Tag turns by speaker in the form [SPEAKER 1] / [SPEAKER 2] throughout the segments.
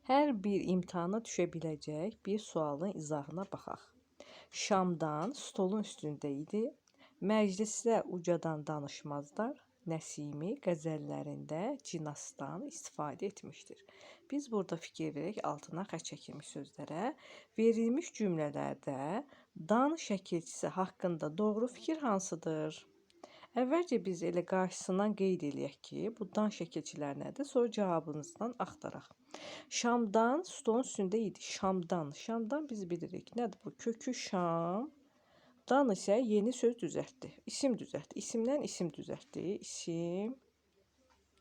[SPEAKER 1] Hər bir imtahana düşə biləcək bir sualın izahına baxaq. Şamdan stolun üstündə idi. Məclisdə ucadan danışmazlar. Nəsimi qəzəllərində cinasdan istifadə etmişdir. Biz burada fikir verək altına xətt çəkilmiş sözlərə. Verilmiş cümlələrdə dan şəkilçisi haqqında doğru fikir hansıdır? Əvvəlcə biz elə qarşısından qeyd eləyək ki, bu dan şəkilçilər nədir? Sonra cavabınızdan axtaraq. Şamdan stolun üstündə idi. Şamdan. Şamdan biz bilirik. Nədir bu? Kökü şam. Dan isə yeni söz düzəltdi. İsim düzəltdi. İsimdən isim düzəltdi. İsim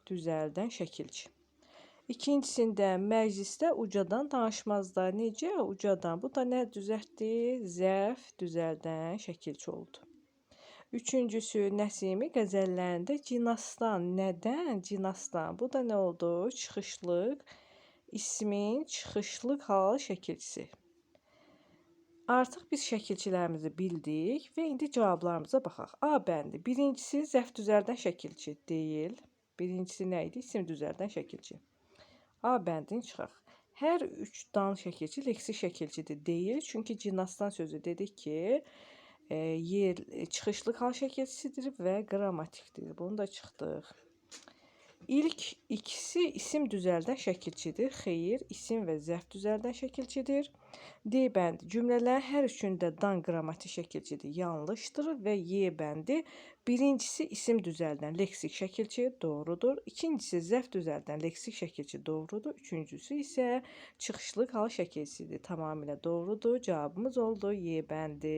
[SPEAKER 1] düzəldən şəkilçi. İkincisində məclisdə ucadan danışmazlar. Necə ucadan? Bu da nə düzəltdi? Zərf düzəldən şəkilçi oldu. Üçüncüsü Nəsimi qəzəllərində cinasdan. Nədən? Cinasdan. Bu da nə oldu? Çıxışlıq ismin çıxışlıq hal şəkilçisi. Artıq biz şəkilçilərimizi bildik və indi cavablarımıza baxaq. A bəndi. Birincisi zərf düzəldən şəkilçi deyil. Birincisi nə idi? İsim düzəldən şəkilçi. A bəndini çıxaq. Hər üç dan şəkilçi leksik şəkilçidir deyil. Çünki cinasdan sözü dedik ki, yer çıxışlıq hal şəkilçisidir və qrammatikdir. Bunu da çıxdıq. İlk ikisi isim düzəldən şəkilçidir. Xeyr, isim və zərf düzəldən şəkilçidir. D bəndi cümlələrin hər üçündə dan qrammatik şəkilçidir. Yanlışdır və Y bəndi birincisi isim düzəldən leksik şəkilçi doğrudur. İkincisi zərf düzəldən leksik şəkilçi doğrudur. Üçüncüsü isə çıxışlıq hal şəkilçisidir. Tamamilə doğrudur. Cavabımız oldu Y bəndi.